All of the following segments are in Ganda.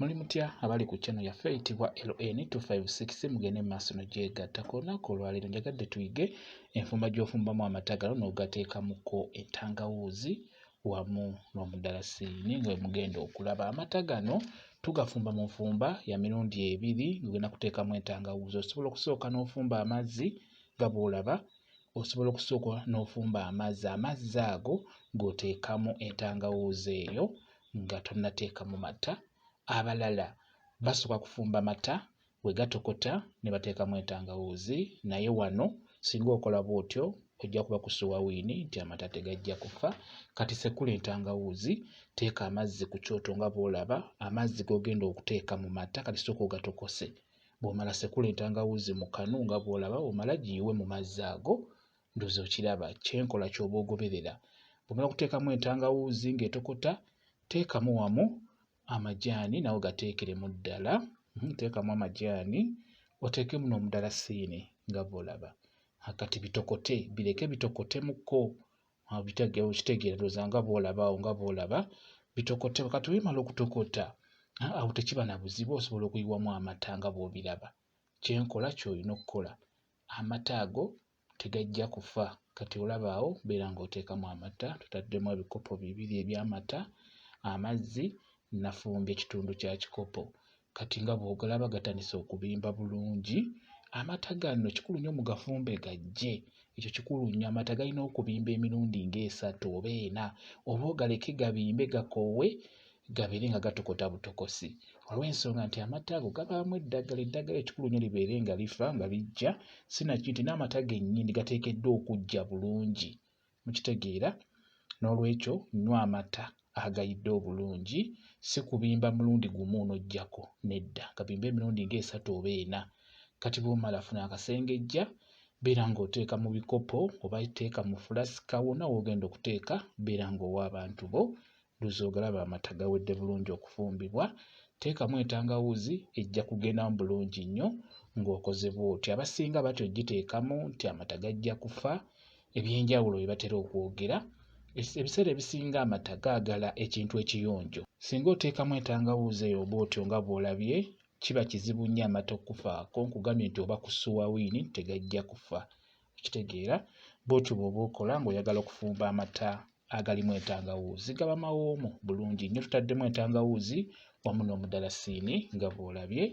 Muli mutya abali ku channel yaffe eyitibwa LN256? Mugende mu maaso nogyegattako. Olunaku olwaleero njagadde tuyige enfumba gy'ofumbamu amata gano n'ogateekamuko entangawuuzi wamu n'omudalasiini. Nga mugenda okulaba, amata gano tugafumba mu nfumba ya mirundi ebiri. Ng'ogenda kuteekamu entangawuuzi, osobola okusooka n'ofumba amazzi nga bw'olaba. Osobola okusooka n'ofumba amazzi ago g'oteekamu entangawuuzi eyo nga tonnateekamu mata. Abalala basooka kufumba mata, bwe gatokota ne bateekamu entangawuuzi, naye wano singa okola bw'otyo ojja kuba kusuwa wiini nti amata tegajja kufa. Kati sekula entangawuuzi, teeka amazzi ku kyoto nga bw'olaba, amazzi g'ogenda okuteeka mu mata. Kati sooka ogatokose. Bw'omala, sekula entangawuuzi mu kanu nga bw'olaba, omala giyiwe mu mazzi ago. Ndowooza okiraba kyenkola ky'oba ogoberera. Bw'omala okuteekamu entangawuuzi ng'etokota, teekamu wamu amajaani, nawe gateekeremu ddala. Teekamu amajaani, oteekemu n'omudalasiini nga bw'olaba. Kati bitokote, bireke bitokotemukko. Okitegeera ndowooza nga bw'olaba awo, nga bw'olaba bitokote. Kati bwe bimala okutokota awo tekiba na buzibu, osobola okuyiwamu amata nga bw'obiraba. Kyenkola ky'olina okukola. Amata ago tegajja kufa. Kati olaba awo, beera ng'oteekamu amata. Tutaddemu ebikopo 2 eby'amata, amazzi nafumbye kitundu kya kikopo. Kati nga bw'ogalaba gatandise okubimba bulungi. Amata gano kikulu nnyo mugafumbe gajje, ekyo kikulu nnyo. Amata galina okubimba emirundi ng'esatu oba ena, oba ogaleke gabimbe gakoowe, gabeere nga gatokota butokosi, olw'ensonga nti amata ago gabaamu eddagala. Eddagala ekikulu nnyo libeere nga lifa nga lijja, sinakindi nti n'amata gennyini gateekeddwa okuggya bulungi. Mukitegeera? N'olwekyo nywa amata agayidde obulungi, si kubimba mulundi gumu n'oggyako, nedda, gabimbe emirundi ng'esatu oba ena. Kati bw'omala, funa akasengejja, beera ng'oteeka mu bikopo oba teeka mu fulasika, wonna w'ogenda okuteeka, beera ng'owa abantu bo. Ndowooza ogalaba amata gawedde bulungi okufumbibwa. Teekamu entangawuuzi, ejja kugendamu bulungi nnyo ng'okoze bw'otyo. Abasinga batya ogiteekamu nti amata gajja kufa, ebyenjawulo bye batera okwogera. Ebiseera ebisinga amata gaagala ekintu ekiyonjo. Singa oteekamu entangawuuzi eyo bw'otyo nga bw'olabye, kiba kizibu nnyo amata okukufaako. Nkugambye nti oba kusuwa wiini tegajja kufa. Okitegeera? Bw'otyo bw'oba okola ng'oyagala okufumba amata agalimu entangawuuzi, gaba mawoomu bulungi nnyo. Tutaddemu entangawuuzi wamu n'omudalasiini nga bw'olabye.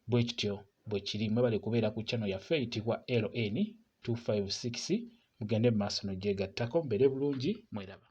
Bwe kityo bwe kiri. Mwebale kubeera ku channel yaffe eyitibwa LN 256. Mugende mu maaso n'ogyegattako, mubeere bulungi, mweraba.